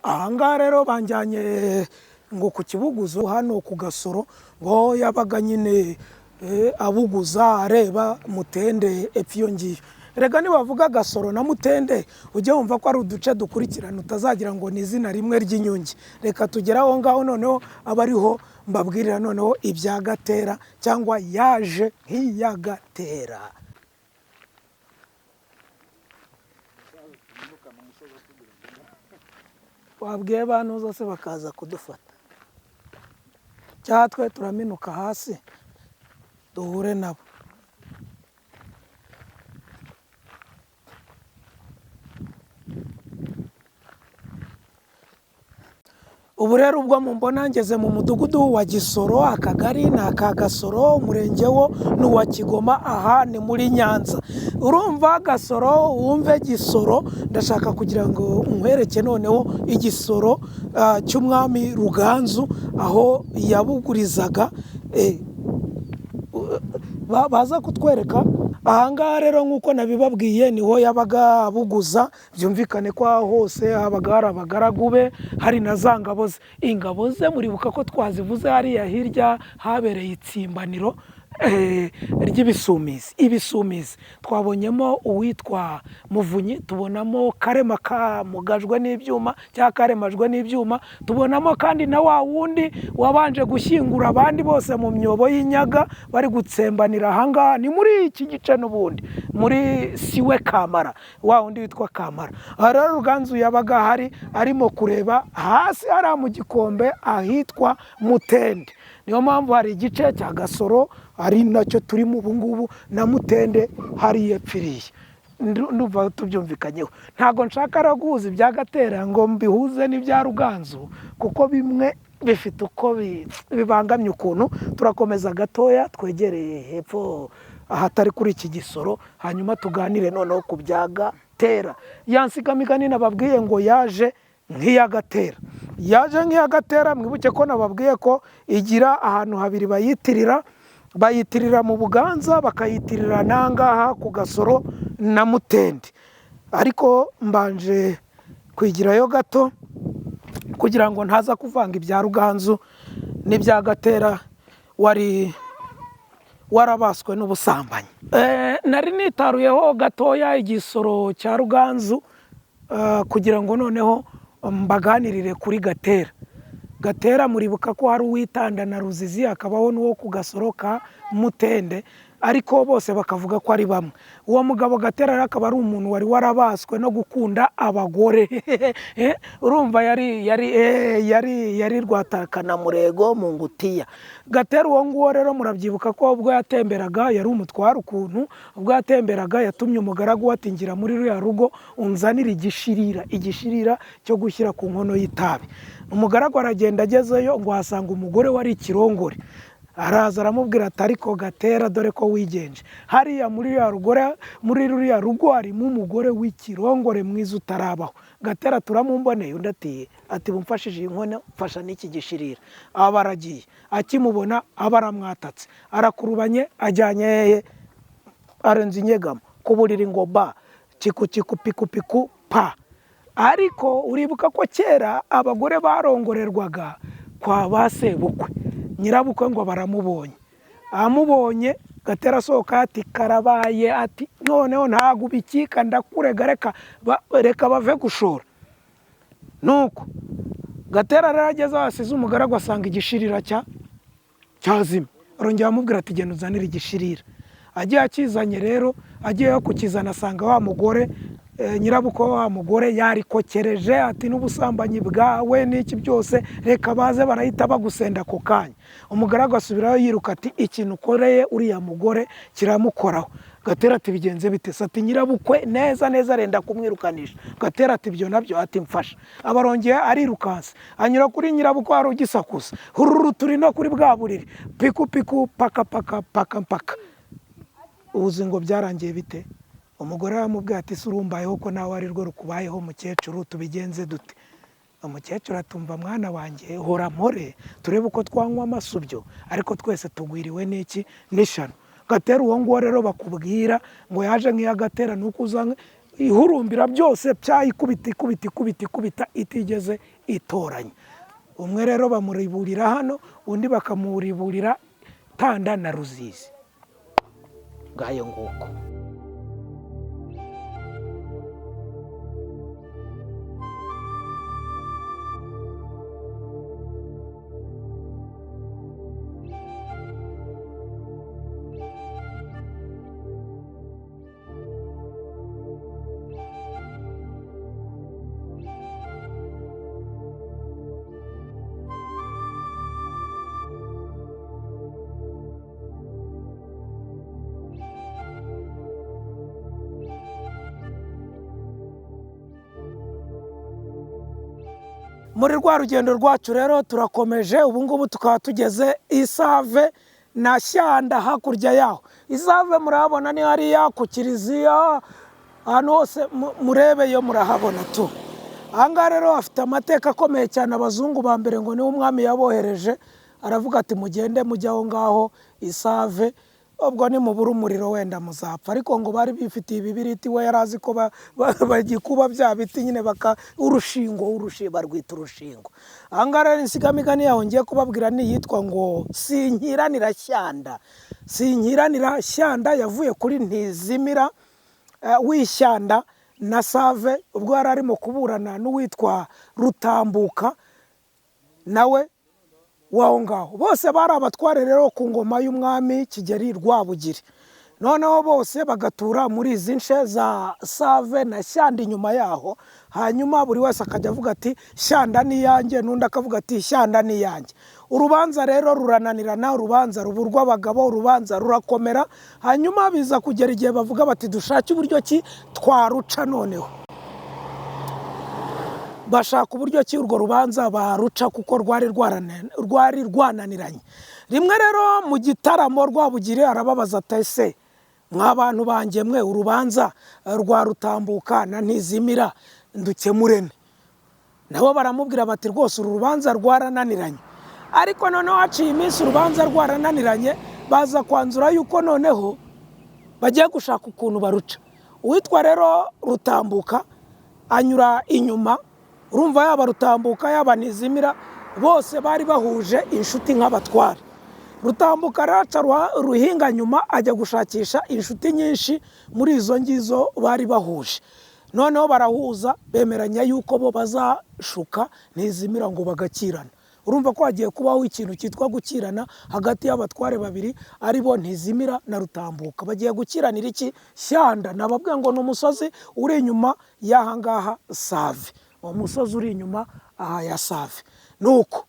Ahangaha rero banjyanye ngo ku Kibuguzo hano ku Gasoro, ngo yabaga nyine abuguza areba Mutende epfo iyo ngiyo. Rega nibavuga Gasoro na Mutende ujye wumva ko ari uduce dukurikirana, utazagira ngo ni izina rimwe ry'inyunge. Reka tugere aho ngaho noneho aba ariho mbabwirira noneho ibya Gatera cyangwa yaje nk'iya Gatera. Wabwiye bantu zose bakaza kudufata, cyangwa twe turaminuka hasi duhure nabo. Ubu rero ubwo mumbona ngeze mu mudugudu wa Gisoro, akagari ni aka Gasoro, umurenge wo ni uwa Kigoma, aha ni muri Nyanza. Urumva Gasoro wumve Gisoro, ndashaka kugira ngo nkwereke noneho igisoro cy'umwami Ruganzu aho yabugurizaga, baza kutwereka. Ahangaha rero nk'uko nabibabwiye niho yabaga abuguza, byumvikane ko aho hose habaga hari abagaragu be, hari na za ngabo ze. Ingabo ze muribuka ko twazivuze hariya hirya habereye itsimbaniro ry'ibisumizi. Ibisumizi twabonyemo uwitwa Muvunyi, tubonamo Karema kamugajwe n'ibyuma cyangwa karemajwe n'ibyuma, tubonamo kandi na wa wundi wabanje gushyingura abandi bose mu myobo y'inyaga bari gutsembanira ahangaha, ni muri iki gice n'ubundi muri siwe Kamara, wa wundi witwa Kamara. Aha rero Ruganzu yabaga ahari arimo kureba hasi hariya mu gikombe ahitwa Mutende. Niyo mpamvu hari igice cya Gasoro ari nacyo turimo ubu ngubu na Mutende hariya epfiriye. Ndumva tubyumvikanyeho. Ntabwo nshaka rero guhuza ibya Gatera ngo mbihuze n'ibya Ruganzu, kuko bimwe bifite uko bibangamye ukuntu. Turakomeza gatoya twegereye hepfo ahatari kuri iki Gisoro, hanyuma tuganire noneho ku bya Gatera. Ya nsigamigani nababwiye ngo yaje nk'iya Gatera, yaje nk'iya Gatera. Mwibuke ko nababwiye ko igira ahantu habiri bayitirira, bayitirira mu Buganza, bakayitirira n'ahangaha ku Gasoro na Mutende. Ariko mbanje kwigirayo gato kugira ngo ntaza kuvanga ibya Ruganzu n'ibya Gatera wari warabaswe n'ubusambanyi. Nari nitaruyeho gatoya igisoro cya Ruganzu kugira ngo noneho mbaganirire kuri Gatera. Gatera muribuka ko hari uwitanda na Ruzizi, hakabaho n'uwo ku Gasoro ka Mutende, ariko bose bakavuga ko ari bamwe. Uwo mugabo Gatera rero akaba ari umuntu wari warabaswe no gukunda abagore. Urumva yari rwatakana murego mu ngutiya. Gatera uwo nguwo rero murabyibuka ko ubwo yatemberaga yari umutware ukuntu, ubwo yatemberaga yatumye umugaragu we ati ngira muri ruriya rugo unzanire igishirira, igishirira cyo gushyira ku nkono y'itabi. Umugaragu aragenda agezeyo ngo ahasanga umugore wari ikirongore. Araza aramubwira ati ariko Gatera dore ko wigenje, hariya muri ruriya rugore, muri ruriya rugo harimo umugore w'ikirongore mwiza utarabaho. Gatera turamumboneye, undi ati bumfashije iyi nkono, mfasha n'iki gishirira. Aba aragiye, akimubona aba aramwatatse, arakurubanye, ajyanye hehe, arenze inyegamo ku buriri ngo ba kiku kiku piku piku pa. Ariko uribuka ko kera abagore barongorerwaga kwa ba sebukwe, nyirabukwe ngo baramubonye, amubonye Gatera asohoka ati karabaye, ati noneho ntago ubikika ndakurega, reka bave gushora. Nuko Gatera rero ageze aho asize umugaragu asanga igishirira cyazimye, arongera amubwira ati genda uzanire igishirira. Agiye akizanye rero, agiye kukizana asanga wa mugore, nyirabukwe wa mugore yarikokereje ati n'ubusambanyi bwawe n'iki byose, reka baze barahita bagusenda ako kanya. Umugaragu asubirayo yiruka ati ikintu ukoreye uriya mugore kiramukoraho. Gatera ati bigenze bite? Se ati nyirabukwe neza neza arenda kumwirukanisha. Gatera ati ibyo nabyo, ati mfasha. Abarongeye arirukanse anyura kuri nyirabukwe wari ugisakuza, hururu turi no kuri bwa buriri, piku piku paka paka paka paka. Ubuzi ngo byarangiye bite? Umugore aramubwira ati se urumbayeho ko nawe ari rwo rukubayeho mukecuru, tubigenze dute? Umukecuru atumva mwana wanjye hora mpore turebe uko twanywa amasubyo, ariko twese tugwiriwe n'iki? N'ishano. Gatera uwo nguwo rero bakubwira ngo yaje nk'iya Gatera, nuko uza Ihurumbira byose byayikubita ikubita ikubita ikubita itigeze itoranya. Umwe rero bamuriburira hano, undi bakamuriburira Tanda na Ruzizi. Ngayo nguko. Muri rwa rugendo rwacu rero turakomeje, ubu ngubu tukaba tugeze Isave na Shyanda hakurya yaho. Isave murahabona ni hariya ku kiliziya, ahantu hose murebeyo murahabona tu. Aha ngaha rero hafite amateka akomeye cyane. Abazungu ba mbere ngo niwe umwami yabohereje, aravuga ati mugende mujye aho ngaho Isave, ubwo nimubura umuriro wenda muzapfa. Ariko ngo bari bifitiye ibibiriti, we yari azi ko bagikuba bya biti nyine baka urushingo, barwita urushingo. Aha ngaha rero insigamigani yaho ngiye kubabwira ni iyitwa ngo Sinkiranira Shyanda. Sinkiranira Shyanda yavuye kuri Ntizimira w'Ishyanda na Save, ubwo yari arimo kuburana n'uwitwa Rutambuka nawe waho ngaho. Bose bari abatware rero ku ngoma y'umwami Kigeli Rwabugiri. Noneho bose bagatura muri izi nce za Save na Shyanda inyuma yaho. Hanyuma buri wese akajya avuga ati Shyanda ni iyanjye, n'undi akavuga ati Shyanda ni iyanjye. Urubanza rero rurananirana, urubanza ruba urw'abagabo, urubanza rurakomera. Hanyuma biza kugera igihe bavuga bati dushake uburyo ki twaruca. Noneho bashaka uburyo ki urwo rubanza baruca, kuko rwari rwananiranye. Rimwe rero mu gitaramo Rwabugiri arababaza ati ese mwa bantu banjye mwe, urubanza rwa Rutambuka na Ntizimira ndukemurene? Nabo baramubwira bati rwose uru rubanza rwarananiranye. Ariko noneho haciye iminsi urubanza rwarananiranye, baza kwanzura yuko noneho bagiye gushaka ukuntu baruca. Uwitwa rero Rutambuka anyura inyuma. Urumva yaba Rutambuka yaba Ntizimira bose bari bahuje inshuti nk'abatware. Rutambuka araca ruhinga nyuma ajya gushakisha inshuti nyinshi muri izo ngizo bari bahuje. Noneho barahuza bemeranya yuko bo bazashuka Ntizimira ngo bagakirana. Urumva ko hagiye kubaho ikintu cyitwa gukirana hagati y'abatware babiri, aribo Ntizimira na Rutambuka. Bagiye gukiranira iki? Shyanda. Nababwiye ngo ni umusozi uri inyuma y'aha ngaha Save, uwo musozi uri inyuma aha ya Save. Nuko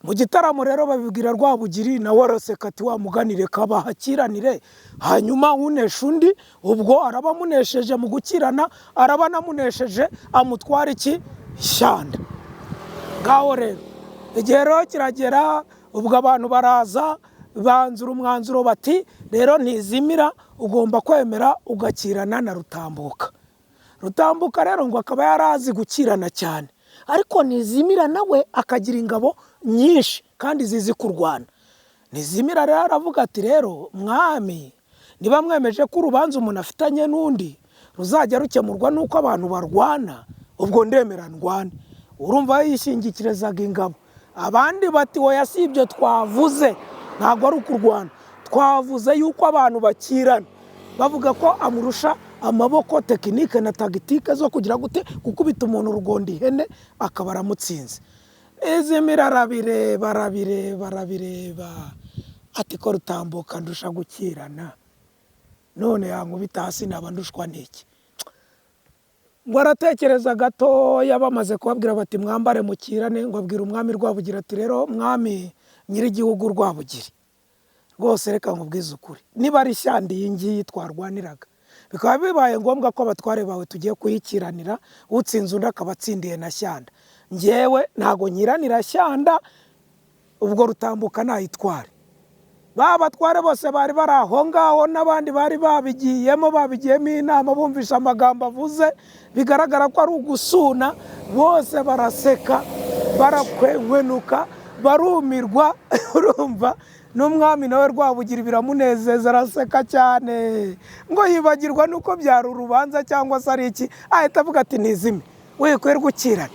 mu gitaramo rero babibwira Rwabugiri, nawe araseka ati wa muganire kabahakiranire, hanyuma unesha undi ubwo araba amunesheje mu gukirana, araba anamunesheje amutwara iki? Shyanda. Ngaho rero igihe rero kiragera, ubwo abantu baraza banzura umwanzuro bati rero Ntizimira ugomba kwemera ugakirana na Rutambuka. Rutambuka rero ngo akaba yarazi gukirana cyane, ariko Ntizimira nawe akagira ingabo nyinshi kandi zizi kurwana. Ntizimira rero aravuga ati rero mwami, niba mwemeje ko urubanza umuntu afitanye n'undi ruzajya rukemurwa n'uko abantu barwana, ubwo ndemera ndwane. Urumva yishingikirizaga ingabo. Abandi bati oya si ibyo twavuze, ntabwo ari ukurwana, twavuze yuko abantu bakirana. Bavuga ko amurusha amaboko, tekinike na tagitike zo kugira gute gukubita umuntu urugondo ihene akaba aramutsinze. Ntizimira arabireba arabireba arabireba ati ko Rutambuka ndusha gukirana, none yankubita hasi naba ndushwa n'iki? Ngo aratekereza gatoya, bamaze kubabwira bati mwambare mukirane, ngo abwira umwami Rwabugiri ati rero mwami nyir'igihugu Rwabugiri, rwose reka nkubwize ukuri, niba ari Shyanda iyi ngiyi twarwaniraga, bikaba bibaye ngombwa ko abatware bawe tugiye kuyikiranira, utsinze undi akaba atsindiye na Shyanda, njyewe ntago nkiranira Shyanda, ubwo Rutambuka nayitware. Ba batware bose bari bari aho ngaho n'abandi bari babigiyemo inama, bumvisha amagambo avuze bigaragara ko ari ugusuna, bose baraseka barakwenkwenuka barumirwa. Urumva N'umwami nawe Rwabugiri biramunezeza, araseka cyane, ngo yibagirwa nuko byari urubanza cyangwa se ari iki, ahita avuga ati: "Ntizime, wikwirirwa ukirana,"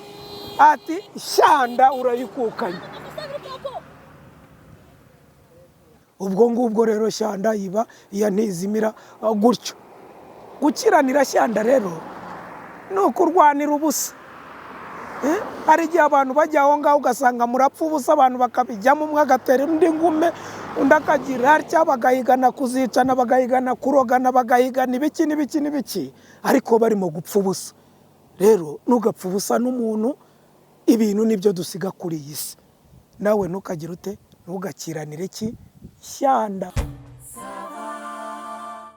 ati: "Shyanda urayikukanye." Ubwo ngubwo rero Shyanda iba iya Ntizimira gutyo. Gukiranira Shyanda rero ni ukurwanira ubusa. Hari igihe abantu bajya aho ngaho ugasanga murapfa ubusa, abantu bakabijyamo, umwe agatera undi ngume, undi akagira atya, bagahigana kuzicana, bagahigana kurogana, bagahigana ibiki n'ibiki n'ibiki, ariko barimo gupfa ubusa. Rero ntugapfe ubusa n'umuntu. Ibintu nibyo dusiga kuri iyi si. Nawe ntukagire ute, ntugakiranire iki Shyanda.